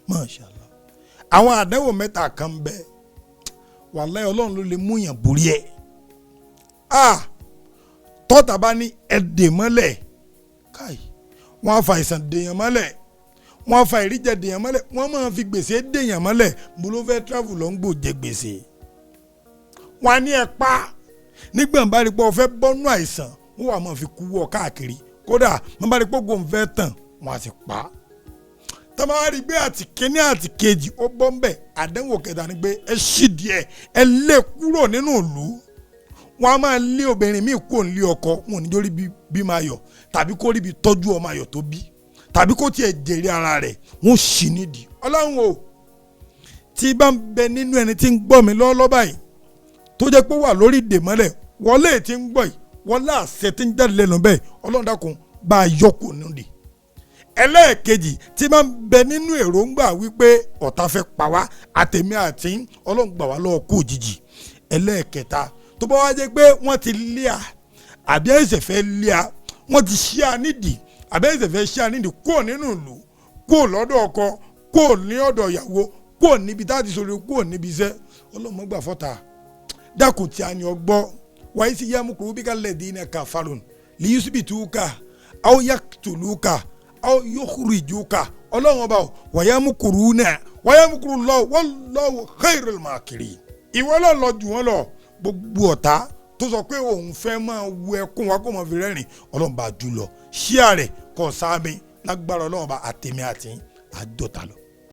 Masha Allah. Àwọn àdánwò mẹ́ta kan bẹ, wàláhì Ọlọ́run ló lè múyàn borí ẹ̀. Tọ́ta bá ní ẹ̀dẹ̀ mọ́lẹ̀ káì, wọ́n á fa àìsàn dèèyàn mọ́lẹ̀, wọ́n á fa ìríjẹ dèèyàn mọ́lẹ̀, wọ́n máa fi gbèsè dèèyàn mọ́lẹ̀. Mo ló fẹ́ travel lọ ń gbò jẹ gbèsè. Wọ́n á ní ẹ pa nígbà bá rí pé o fẹ́ bọ́nú àìsàn, wọ́n wà máa fi kú wọ káàkiri. Kódà wọ́n bá rí pé ògùn fẹ́ tàn, wọ́n á sì pa á. Tọ́ba wá rí pé àti kíní àti kejì ó bọ́ ń bẹ̀, àdánwò kẹta ni pé ẹ ṣì díẹ̀, ẹ lé kúrò nínú ìlú. Wọ́n á máa lé obìnrin míì kúrò nílé ọkọ, wọn ò ní jórí bí máa yọ̀, tàbí kó ríbi tọ́jú ọmọ ayọ̀ tó bí, tàbí kó tiẹ̀ jèrè ara rẹ̀, wọ́n ṣì nídìí. Ọlọ́run o, tí bá ń bẹ nínú ẹni tí ń gbọ́ mi lọ́ọ́lọ́ báyìí tó jẹ́ pé wà lórí ìdè mọ́lẹ̀, wọlé tí ń gbọ́ yìí, wọlé àṣẹ tí ń jáde lẹ́nu bẹ́ẹ̀, Ọlọ́run dákun bá a yọkù nídìí. Ẹlẹ́ẹ̀kejì, tí máa ń bẹ nínú èròǹgbà wípé ọ̀tá fẹ́ pa wá, àtẹ̀mí àti Ọlọ́run gbà wá lọ́wọ́ kú òjijì. Ẹlẹ́ẹ̀kẹta, tó bá wá jẹ́ pé wọ́n ti lé a àbí ẹ̀sẹ̀ fẹ́ lé a, wọ́n ti ṣí a nídìí àbí ẹ̀sẹ̀ fẹ́ ṣí a nídìí kúrò nínú ìlú, kúrò lọ́dọ̀ ọkọ, kúrò ní ọ̀dọ̀ ìyàwó, kúrò níbi tá a ti sọ̀rọ̀, kúrò níbi iṣẹ́, Ọlọ́run gbà fọ́ta dákun tí a ní ọgbọ́ wáyé sí yamukuru bí ká lẹ́ẹ̀dín ní ká farun lìyúsùbì túkà aw yaqtuluka aw yukhrijuka. Ọlọ́run ọba o, wàyámukuru náà wàyámukuru lọ wallahu khairul makirin. Ìwọ lọ lọ jù wọn lọ. Gbogbo ọ̀tá tó sọ pé òun fẹ́ máa wu ẹkún wa kó máa fi rẹ́rìn, Ọlọ́run bá jù lọ. Ṣíà rẹ̀ kọ́ sáámi lágbára Ọlọ́run bá àtẹ̀mí àti àjọta lọ.